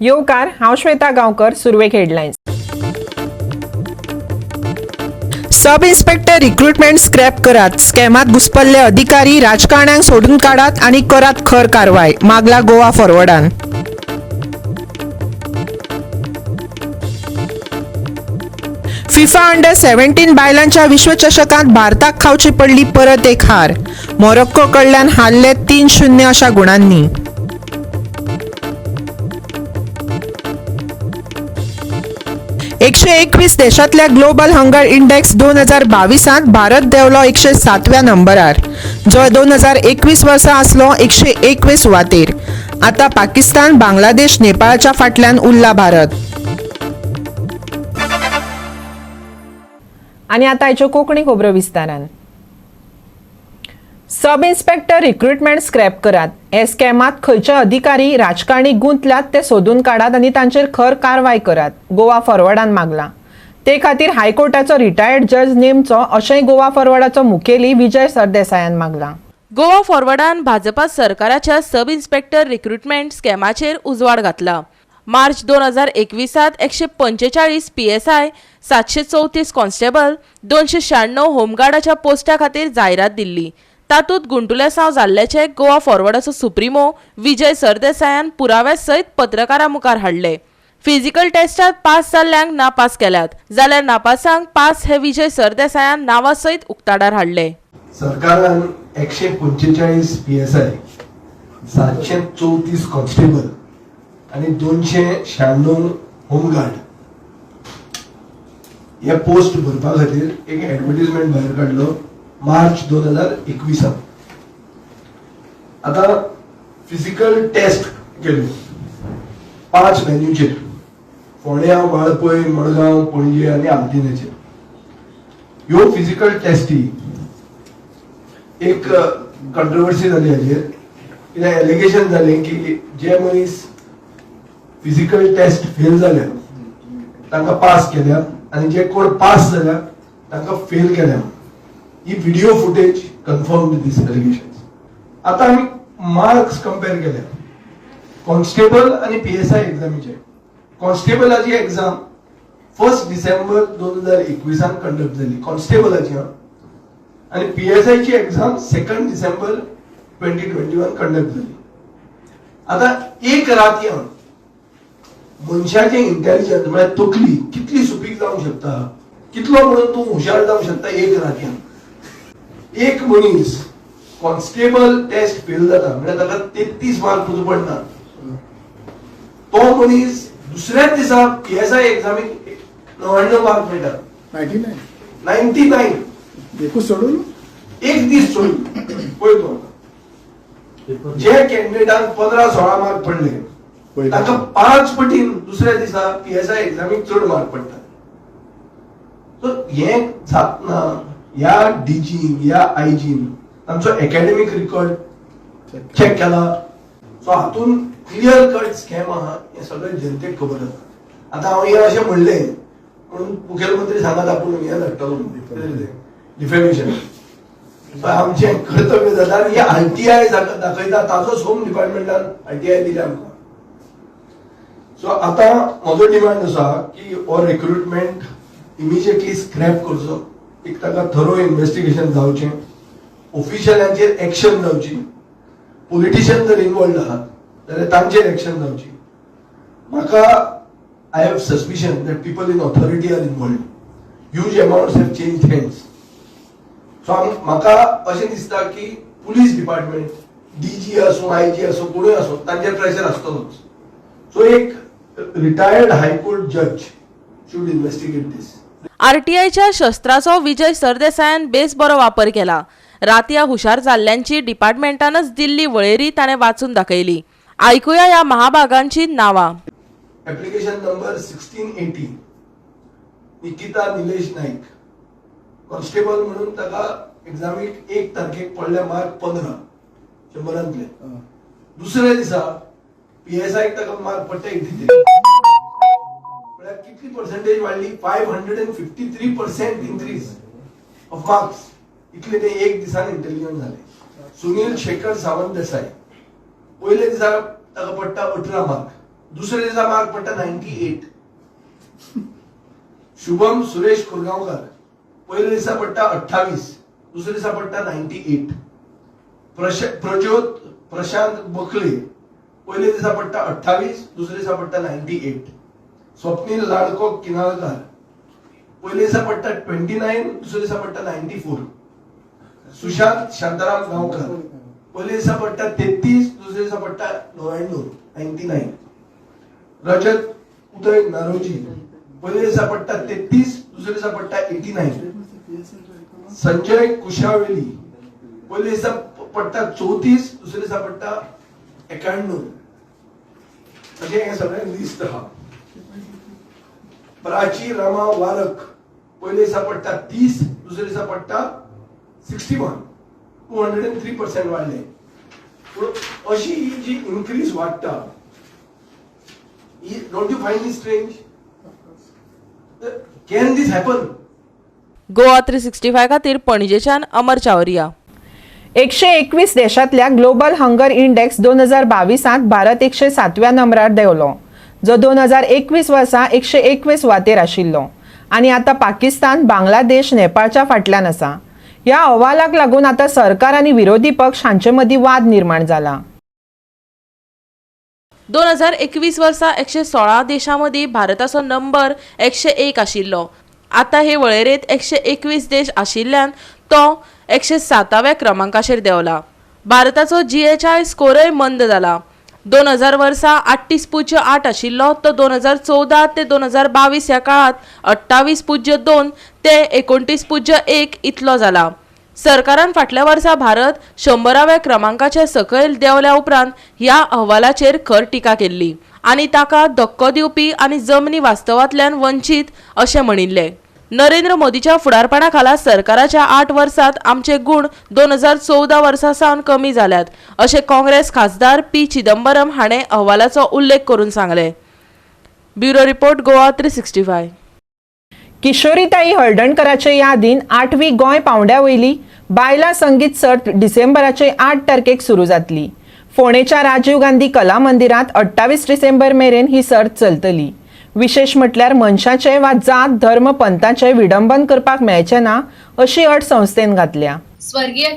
येवकार, हांव श्वेता गांवकर. सुरवेक headlines. Sub inspector recruitment scrap करात, स्कॅमात घुसपल्ले अधिकारी राजकारण्यांक सोडून काडात आनी करात खर कारवाय, मागला गोवा फॉरवर्डान. फिफा अंडर 17 बायलांच्या विश्वचषकांत भारताक खावची पडली परत एक हार. मोरोक्को कडल्यान हारले 3-0 अशा गुणांनी. 121 देशांतल्या ग्लोबल हंगर इंडेक्स 2022त भारत देंवलो 107व्या नंबरार, जो 2021 वर्सा आसलो 101वे सुवातेर. आता पाकिस्तान, बांगलादेश, नेपाळच्या फाटल्यान उरला भारत. आनी आतां आयच्यो कोंकणी खबरो विस्तारान. सब इन्स्पेक्टर रिक्रुटमेंट स्क्रॅप करात, हे स्कॅमात खंयचे अधिकारी राजकारणी गुंतल्यात ते सोदून काडात आनी तांचेर खर कारवाय करात, गोवा फॉरवर्डान मागला. ते खातीर हायकोर्टाचो रिटायर्ड जज नेमचो अशेंय गोवा फॉरवर्डाचो मुखेली विजय सरदेसायान मागला. गोवा फॉरवर्डान भाजपा सरकाराच्या सब इन्स्पेक्टर रिक्रुटमेंट स्कॅमाचेर उजवाड घातला. मार्च 2021त 145 पीएसआय, 734 कॉन्स्टेबल, 296 होमगार्डाच्या पोस्टा खातीर जायरात दिल्ली. तातूंत गुंटुलेसांव जाल्ल्याचें गोवा फॉरवर्डाचो सुप्रिमो विजय सरदेसायान पुराव्या सयत पत्रकारां मुखार हाडले. फिजिकल टेस्टात पास जाल्ल्यांक नापास केल्यात जाल्यार नापासांक पास हे विजय सरदेसायान नांवा सयत उक्ताडार हाडले. सरकारान 145 पीएसआय, 734 कॉन्स्टेबल आणि 296 होमगार्ड हे पोस्ट भरपा खातीर एक ऍडव्हर्टीजमेंट भायर काडलो मार्च 2021. आतां फिजिकल टेस्ट केल्यो 5 व्हेन्यूचेर, फोंड्या, वाळपय, मडगांव, पणजे आनी आल्तिन्याचेर. ह्यो फिजिकल टेस्टी एक कंट्रोवर्सी जाली हाजेर. कित्याक एलिगेशन जालें की जे मनीस फिजिकल टेस्ट फेल जाल्या तांकां पास केल्या आनी जे कोण पास जाल्या तांकां फेल केल्या. ही video footage confirm these allegation. आतां आमी मार्क्स कंपेर केल्या कॉन्स्टेबल आनी पीएसआय एग्जामीचे. कॉन्स्टेबलाची एग्जाम 1 डिसेंबर 2021 कंडक्ट जाली कॉन्स्टेबलाची आनी पीएसआयची एक्झाम 2 डिसेंबर 2021 कंडक्ट जाली. आतां एक रातयान मनशाचें इंटेलिजन्स म्हळ्यार तकली कितली सुपीक जावंक शकता, कितलो म्हणून तूं हुशार जावंक शकता एक रातयान. एक मनीस कॉन्स्टेबल टेस्ट फेल जाता म्हळ्यार ताका 33 मार्क पसून पडना, तो मनीस दुसऱ्याच दिसा पीएसआय एग्जामीक 99 मार्क मेळटा. 99. 99. एकूच सोडून. एक दीस सोडून. पळय तूं आतां, जे कॅन्डिडेटांक 15-16 मार्क पडले ताका 5 पटीन दुसऱ्या दिसा पीएसआय एग्जामीक चड मार्क पडटा. सो हें जातना ह्या डीजीन ह्या आयजीन तांचो एकॅडमीक रिकॉर्ड चॅक केला? सो हातून क्लियर कट स्कॅम आहा हें सगळें जनतेक खबर आसा. आतां हांव हें अशें म्हणलें म्हणून मुखेलमंत्री सांगात आपूण हें धाडटलो डिफेमेशन. आमचें कर्तव्य जाता आनी हे आरटीआय दाखयता ताचोच होम डिपार्टमेंटान आरटीआय दिल्या आमकां. सो आतां म्हजो डिमांड आसा की हो रिक्रुटमेंट इमिजिएटली स्क्रॅप करचो, एक ताका थरो इन्वेस्टिगेशन जावचें, ऑफिशियलांचेर एक्शन जावची, पॉलिटिशियन जर इन्वॉल्ड आहात जाल्यार तांचेर एक्शन जावची. म्हाका I have suspicion that people in authority are involved. Huge amounts have changed hands. So म्हाका अशें दिसता की पुलीस डिपार्टमेंट, डीजी आसूं, आयजी आसूं, कोणूय आसूं, तांचेर प्रेशर आसतलोच. सो एक retired high court जज should investigate दीस. आरटीआयच्या शस्त्राचो विजय सरदेसायान बेस बरो वापर केला. रातया हुशार जाल्ल्यांची डिपार्टमेंटानच दिल्ली वळेरी ताणें वाचून दाखयली. आयकुया ह्या महाभागांची नांवां. Application number 1680, Nikita Nilesh Naik, constable म्हणून ताका एग्जामीक 1 तारखेक पडले मार्क 15 100तांतले. दुसऱ्या दिसा पीएसआयक ताका मार्क पडटा 83. म्हळ्यार कितली पर्सेंटेज वाडली? 553% increase of marks. इतले ते एक दिसान इंटेलिजंट जाले. सुनील शेखर सावंत देसाय, पयल्या दिसा ताका पडटा 18 मार्क. दुसऱ्या दिसा मार्क पडटा 98. शुभम सुरेश कोरगांवकार पयल्या दिसा पडटा 28, दुसऱ्या दिसा पडटा 98. प्रज्योत प्रशांत बखले पयल्या दिसा पडटा 28, दुसऱ्या दिसा पडटा 98. स्वप्नील लाडको किनाळकार पयल्या दिसा पडटा 29, दुसऱ्या दिसा पडटा 94. सुशांत शांताराम गांवकर पयल्या दिसा पडटा 33, दुसऱ्या दिसा पडटा 99 99. रजत उदय नारोजी पयल्या दिसा पडटा 33, दुसऱ्या दिसा पडटा 89. संजय कुशावेली पयल्या दिसा पडटा 34, दुसऱ्या दिसा पडटा 91. अशें हें सगळें लिस्ट आहा. प्राची रामा वारक पयल्या दिसा पडटा 30, दुसऱ्या दिसा पडटा 61, 203% वाडले. पूण अशी ही जी इन्क्रीज वाडटा ही, don't you find it strange? Can this happen? Goa 365 खातीर पणजेच्यान अमर चावरिया. 121 देशांतल्या ग्लोबल हंगर इंडेक्स 2022 भारत 107व्या नंबरार देंवलो, जो 2021 वर्सा 121 सुवातेर आशिल्लो आनी आतां पाकिस्तान, बांगलादेश, नेपाळच्या फाटल्यान आसा. ह्या अहवालाक लागून आतां सरकार आनी विरोधी पक्ष हांचे मदीं वाद निर्माण जाला. 2021 वर्सा 116 देशां मदीं भारताचो नंबर 101 आशिल्लो. आतां हे वळेरेंत 121 देश आशिल्ल्यान तो 107व्या क्रमांकाचेर देंवला. भारताचो GHI स्कोरय मंद जाला. 2000 वर्सा 38.08 आशिल्लो तो 2014 ते 2022 ह्या काळांत 28.02 ते 29.01 इतलो जाला. सरकारान फाटल्या वर्सा भारत 100व्या क्रमांकाच्या सकयल देंवल्या उपरांत ह्या अहवालाचेर खर टिका केल्ली आनी ताका धक्को दिवपी आनी जमनी वास्तवांतल्यान वंचीत अशें म्हणिल्लें. नरेंद्र मोदीच्या फुडारपणा खाला सरकाराच्या 8 वर्सांत आमचे गूण 2014 वर्सा सावन कमी जाल्यात अशें काँग्रेस खासदार पी चिदंबरम हाणें अहवालाचो उल्लेख करून सांगलें. Bureau report, Goa 365. किशोरीताई हळदणकराचे यादीन 8वी गोंय पावंड्या वयली बायलां संगीत सर्त डिसेंबराचे 8 तारखेक सुरू जातली. फोंडेच्या राजीव गांधी कला मंदिरांत 28 डिसेंबर मेरेन ही सर्त चलतली. विशेश म्हटल्यार मनशाचे वा जात, धर्म, पंथाचे विडंबन करपाक मेळचें ना अशी अट संस्थेन घातल्या. स्वर्गीय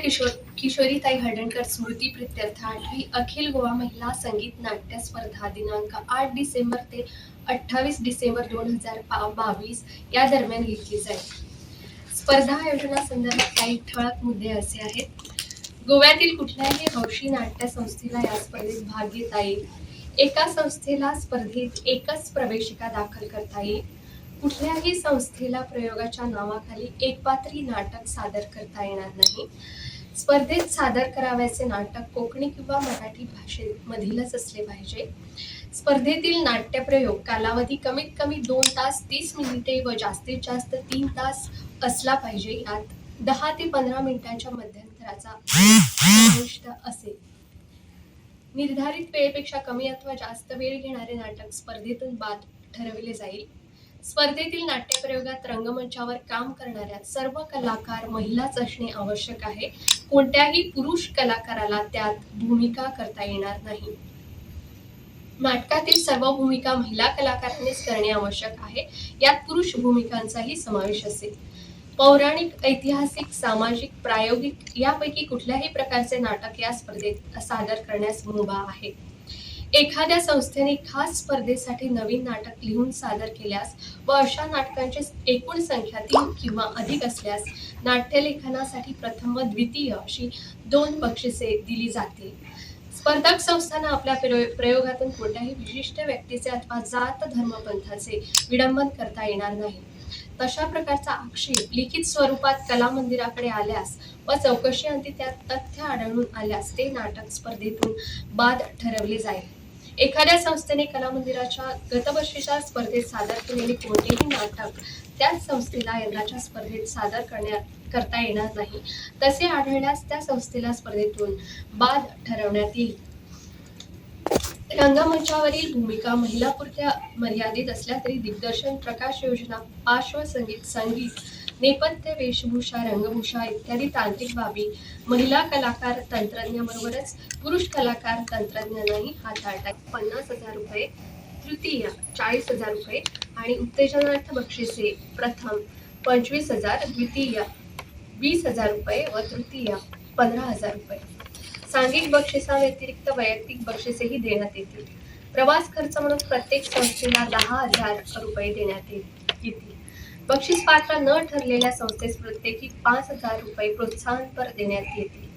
किशोरीताई हळदणकर स्मृती प्रित्यर्थ 8वी अखिल गोवा महिला संगीत नाट्य स्पर्धा दिनांक 8 डिसेंबर ते 28 डिसेंबर 2022 या दरम्यान घेतली जाईल. स्पर्धा आयोजनासंदर्भात काही ठळक मुद्दे असे आहेत. गोव्यातील कुठल्याही हौशी नाट्य संस्थेला या स्पर्धेत भाग घेता येईल. एका संस्थेला स्पर्धेत एकच प्रवेशिका दाखल करता येईल. कुठल्याही संस्थेला प्रयोगाच्या नावाखाली एकपात्री नाटक सादर करता येणार नाही. स्पर्धेत सादर करावयाचे नाटक कोकणी किंवा मराठी भाषेमधीलच असले पाहिजे. स्पर्धेतील नाट्यप्रयोग कालावधी कमीत कमी 2 तास 30 मिनिटे व जास्तीत जास्त 3 तास असला पाहिजे. यात 10 ते 15 मिनिटांच्या मध्यंतराचा समाविष्ट असेल. निर्धारित वेळेपेक्षा कमी अथवा जास्त वेळ घेणारे नाटक स्पर्धेतून बाद ठरविले जाईल. स्पर्धेतील नाट्यप्रयोगात रंगमंचावर काम करणाऱ्या सर्व कलाकार महिलाच असणे आवश्यक आहे. कोणत्याही पुरुष कलाकाराला त्यात भूमिका करता येणार नाही. नाटकातील सर्व भूमिका महिला कलाकारांनीच करणे आवश्यक आहे. यात पुरुष भूमिकांचाही समावेश असेल. पौराणिक, ऐतिहासिक, सामाजिक, प्रायोगिक यापैकी कुठल्याही प्रकारचे नाटक या स्पर्धेत सादर करण्यास मुभा आहे. एखाद्या संस्थेने खास स्पर्धेसाठी नवीन नाटक लिहून सादर केल्यास व अशा नाटकांची एकूण संख्या 3 किंवा अधिक असल्यास नाट्यलेखनासाठी प्रथम व द्वितीय अशी 2 बक्षिसे दिली जातील. स्पर्धक संस्थांना आपल्या प्रयोगातून कोणत्याही विशिष्ट व्यक्तीचे अथवा जात, धर्म, पंथाचे विडंबन करता येणार नाही. तशा प्रकारचा आक्षेप लिखित स्वरूपात कला मंदिराकडे आल्यास व चौकशी अंती त्यात तथ्य आढळून आल्यास ते नाटक स्पर्धेतून बाद ठरवले जाईल. एखाद्या संस्थेने कला मंदिराच्या गतवर्षीच्या स्पर्धेत सादर केलेले कोणतेही नाटक त्याच संस्थेला यंदाच्या स्पर्धेत सादर करता येणार नाही. तसे आढळल्यास त्या संस्थेला स्पर्धेतून बाद ठरवण्यात येईल. रंगमंचावरील भूमिका महिलापुरत्या मर्यादित असल्या तरी दिग्दर्शन, प्रकाश योजना, पार्श्वसंगीत, संगीत, नेपथ्य, वेशभूषा, रंगभूषा इत्यादी तांत्रिक बाबी महिला कलाकार तंत्रज्ञाबरोबरच पुरुष कलाकार तंत्रज्ञांनाही हाताळतात. 50,000 रुपये तृतीय 40,000 रुपये आणि उत्तेजनार्थ बक्षिसे प्रथम 25,000, द्वितीय 20,000 रुपये व तृतीय 15,000 रुपये. सांघिक बक्षिसाव्यतिरिक्त वैयक्तिक बक्षिसेही देण्यात येतील. प्रवास खर्च म्हणून प्रत्येक संस्थेला 10,000 रुपये देण्यात येतील. बक्षीस पात्र न ठरलेल्या संस्थेस प्रत्येकी 5,000 रुपये प्रोत्साहनपर देण्यात येतील.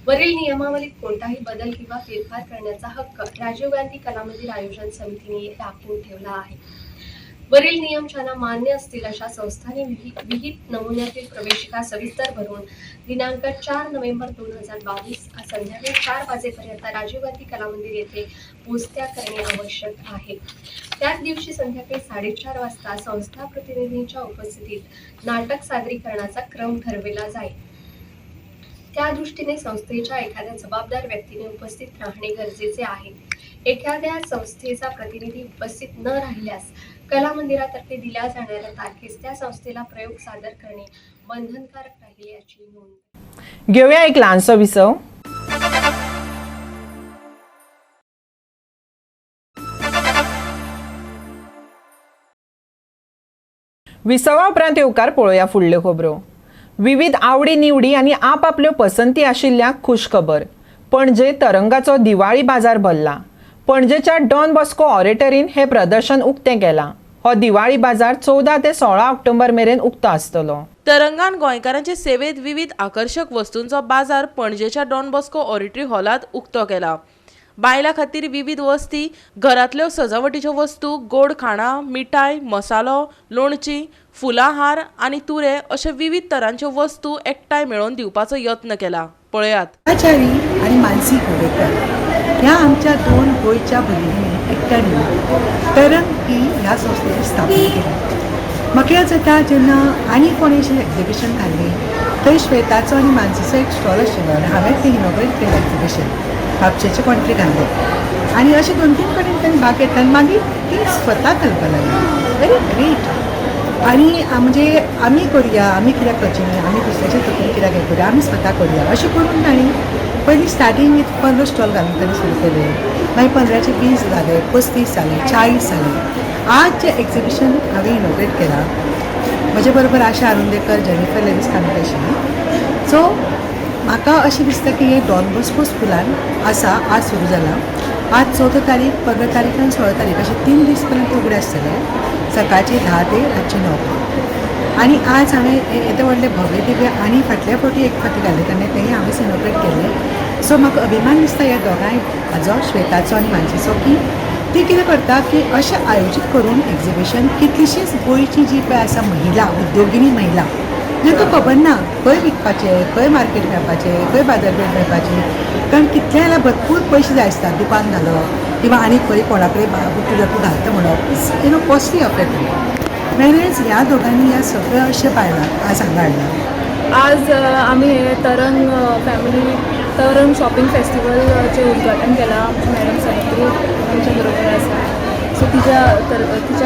वरील नियमावलीत कोणताही बदल किंवा फेरफार करण्याचा हक्क राजीव गांधी कला मंदिर आयोजन समितीने राखून ठेवला आहे. वरील नियम ज्यांना मान्य असतील अशा संस्थांनी विहित नमुन्यातील प्रवेशिका सविस्तर भरून दिनांक 4 नोव्हेंबर 2022 संध्याकाळी 4 वाजेपर्यंत राजीव गांधी कला मंदिर येथे पोचत्या करणे आवश्यक आहे. त्याच दिवशी संध्याकाळी 4:30 वाजता संस्था प्रतिनिधींच्या उपस्थितीत नाटक सादरीकरणाचा क्रम ठरविला जाईल. त्या दृष्टीने संस्थेच्या एखाद्या जबाबदार व्यक्तीने उपस्थित राहणे गरजेचे आहे. एखाद्या संस्थेचा प्रतिनिधी उपस्थित न राहिल्यास कला मंदिरातर्फे दिल्या जाणाऱ्या तारखेस त्या संस्थेला प्रयोग सादर करणे बंधनकारक राहील याची नोंद. घेऊया एक लहानसो विसव. विसवा उपरांत येवकार पळोवया फुडल्यो खबरो. विविध आवडी निवडी आनी आपापल्यो पसंती आशिल्ल्या खुशखबर. पणजे तरंगाचो दिवाळी बाजार भरला. पणजेच्या डॉन बॉस्को ऑरेटरीन हे प्रदर्शन उक्तें केलां. हो दिवाळी बाजार 14 ते 16 ऑक्टोबर मेरेन उक्तो आसतलो. तरंगान गोंयकारांचे सेवेत विविध आकर्शक वस्तूंचो बाजार पणजेच्या डॉन बॉस्को ऑरिटरी हॉलांत उक्तो केला. बायलां खातीर विविध वस्ती, घरांतल्यो सजावटीच्यो वस्तू, गोड खाणां, मिठाय, मसालो, लोणची, फुलां हार आनी तुरे अशे विविध तरांच्यो वस्तू एकठांय मेळोवन दिवपाचो यत्न केला. पळयात. आचारी आनी मानसी गोवेकर ह्या आमच्या दोन गोंयच्या भगिनींनी एकठांय मेळून तरंग ही ह्या संस्थेची स्थापना केली. म्हाका याद जाता जेन्ना आनी कोणें अशें एक्झिबिशन घाल्लें थंय श्वेताचो आनी मानसीचो एक स्टॉल आशिल्लो आनी हांवें तें इनॉग्रेट केलें एक्झिबिशन म्हापशेचें कोण तरी घाल्लें आनी अशें 2-3 कडेन ताणें भाग घेतला आनी मागीर ती स्वता घालपाक लागली. Very great. आनी म्हणजे आमी करुया, आमी कित्याक करचें न्ही, आमी दुसऱ्याच्या तकलेन कित्याक हें करुया, आमी स्वता करुया अशें करून तांणी पयलीं स्टार्टींग विथ 15 स्टॉल घालून तांणी सुरू केले. मागीर 15चे 20 जाले, 35 जाले, 40 जाले. आज जें एक्झिबिशन हांवें इनॉग्रेट केलां म्हजे बरोबर आशा आरुंदेकर, जेनिफर लेवीस कामत आशिल्ली. सो म्हाका अशें दिसता की हें डॉन बॉस्को स्कुलान आसा, आज सुरू जालां. आज 14 तारीख, 15 तारीख आनी 16 तारीख अशे 3 दीस पर्यंत उगडे आसतले, सकाळचे 10 ते रातचे 9. आनी आज हांवें येदें व्हडलें भव्य दिव्य आनी फाटल्या फावटी एक फावटी घाल्लें तेन्ना तेंय हांवें इनॉग्रेट केल्लें. सो म्हाका अभिमान दिसता ह्या दोगांय हाजो, श्वेताचो आनी मानसीचो, की ती कितें करता की अशें आयोजीत करून एक्झिबिशन कितलीशीच गोंयची जी पळय आसा महिला, उद्योगिनी महिला, जांकां खबर ना खंय विकपाचें, खंय मार्केट मेळपाचें, खंय बाजारपेठ मेळपाची, कारण कितल्या जाल्यार भरपूर पयशे जाय आसता दुकान घालप किंवा आनी खंय कोणा कडेन बुटू घालता म्हणप, it's you know costly affair. Whereas ह्या दोगांनी ह्या सगळ्या अशें बायलांक आज हांगा हाडला. आज आमी हे तरंग फॅमिली तरंग शॉपिंग फेस्टिवलाचें उद्घाटन केलां. आमची मॅडम सावित्री आमच्या बरोबर आसा. सो तिच्या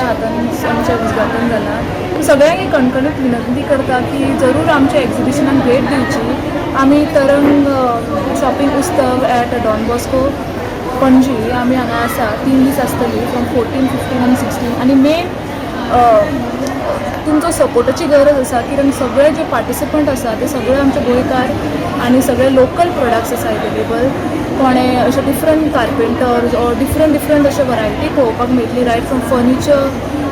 हातान आमचें उद्घाटन जालां. सगळ्यांक एक कणकणीत विनंती करता की जरूर आमच्या एक्झिबिशनाक भेट दिवची. आमी Tarang shopping Utsav at Don Bosco Panaji आमी हांगा आसा. 3 दीस आसतली, फ्रॉम 14, 15 आनी 16. आनी मेन तुमचो सपोर्टाची गरज आसा, कित्याक सगळे जे पार्टिसिपंट आसा ते सगळे आमचे गोंयकार आनी सगळे लोकल प्रोडक्ट्स आसा अवेलेबल. कोणें अशे different carpenters or different different अशे वरायटी पळोवपाक मेळटली, right from furniture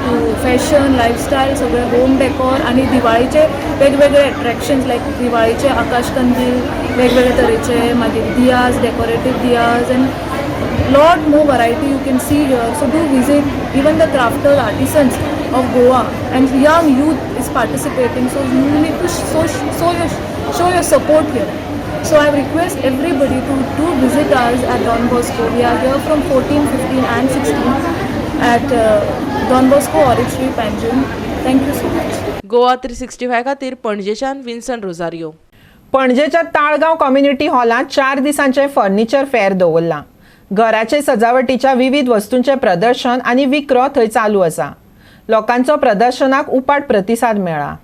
to fashion, lifestyle, सगळे होम डेकोर आनी दिवाळीचे वेगवेगळे एट्रॅक्शन्स लायक दिवाळीचे आकाश कंदील वेगवेगळे तरेचे, मागीर diyas, decorative diyas and lot more variety you can see here. So do visit. Even the crafters, artisans of Goa and young youth is participating. So you need to show your support here. So I request everybody to do visit us at Don Bosco. We are here from 14, 15 and 16 at Don Bosco Oratory, Panjim. Thank you so much. Goa 365 खातीर पणजेच्यान Vinson Rosario. पणजेच्या Taleigao community हॉलांत 4 दिसांचे furniture fair दवरलां. घराचे सजावटीच्या विविध वस्तूंचें प्रदर्शन आनी विक्रो थंय चालू आसा. लोकांचो प्रदर्शनाक उपाट प्रतिसाद मेळ्ळा.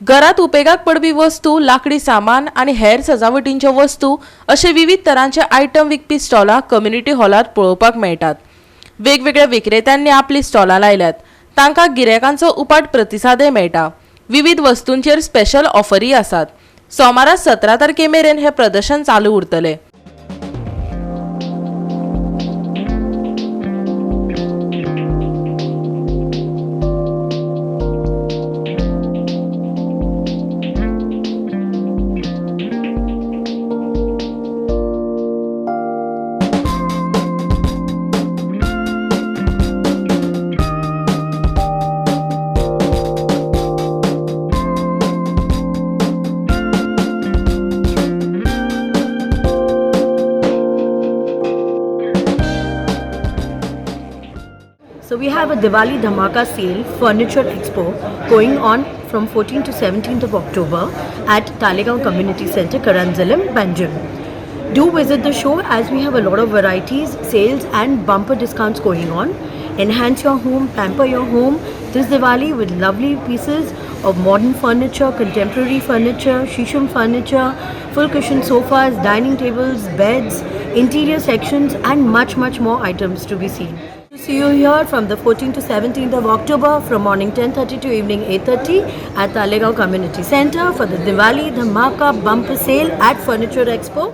घरात उपेगाक पडपी वस्तू, लाकडी सामान आनी हेर सजावटींच्यो वस्तू अशे विविध तरांचे आयटम विकपी स्टॉलां कम्युनिटी हॉलांत पळोवपाक मेळटात. वेगवेगळ्या विक्रेत्यांनी आपली स्टॉलां लायल्यात. तांकां गिरायकांचो उपाट प्रतिसादय मेळटा. विविध वस्तूंचेर स्पेशल ऑफरी आसात. सोमारा 17 तारखे मेरेन हें प्रदर्शन चालू उरतलें. So we have a Diwali Dhamaka sale furniture expo going on from 14th to 17th of October at Talegaon Community Center, Karanzalim, Panjim. Do visit the show as we have a lot of varieties, sales and bumper discounts going on. Enhance your home, pamper your home this Diwali with lovely pieces of modern furniture, contemporary furniture, shisham furniture, full cushion sofas, dining tables, beds, interior sections and much much more items to be seen. See you here from the 14th to 17th of October from morning 10:30 to evening 8:30 at Talegaon Community Center for the Diwali Dhamaka Bumper Sale at Furniture Expo.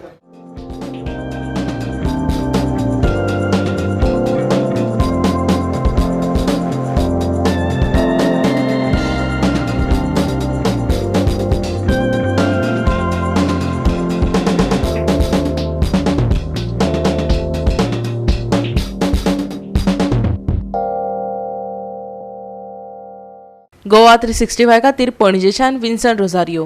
Goa 365 खातीर पणजेच्यान Vinson Rosario.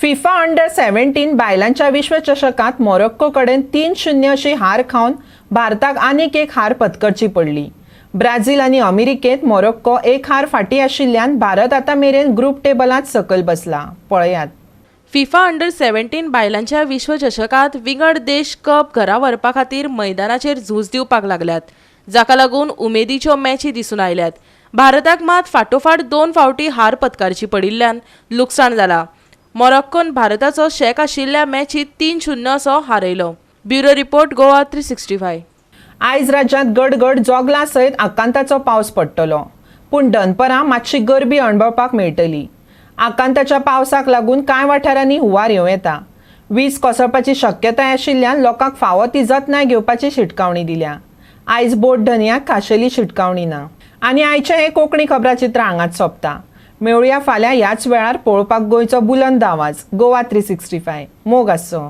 FIFA under 17 बायलांच्या विश्वचषकांत मोरोक्को कडेन 3-0 अशी हार खावन भारताक आनीक एक हार पत्करची पडली. ब्राझील आनी अमेरिकेंत मोरोक्को एक हार फाटीं आशिल्ल्यान भारत आतां मेरेन ग्रुप टेबलांत सकयल बसला. पळयात. फिफा अंडर 17 बायलांच्या विश्वचषकांत विंगड देश कप घरा व्हरपा खातीर मैदानाचेर झूज दिवपाक लागल्यात, जाका लागून उमेदीच्यो मॅची दिसून आयल्यात. भारताक मात फाटोफाट 2 फावटी हार पत्कारची पडिल्ल्यान लुकसाण जाला. मोरोक्कोन भारताचो शेक आशिल्ल्या मॅचीत 3-0 असो हारयलो. Bureau report, Goa 365. आयज राज्यांत गडगड जोगला सयत आकांताचो पावस पडटलो, पूण दनपरां मातशी गरबी अणभवपाक मेळटली. आकांताच्या पावसाक लागून कांय वाठारांनी हुंवार येवं येता. वीज कोसळपाची शक्यताय आशिल्ल्यान लोकांक फावो ती जतनाय घेवपाची शिटकावणी दिल्या. आयज बोट धनयाक खाशेली शिटकावणी ना. आनी आयचें हें कोंकणी खबराचित्र हांगाच सोंपता. मेळुया फाल्यां ह्याच वेळार पळोवपाक गोंयचो बुलंद आवाज गोवा 365. मोग आसचो.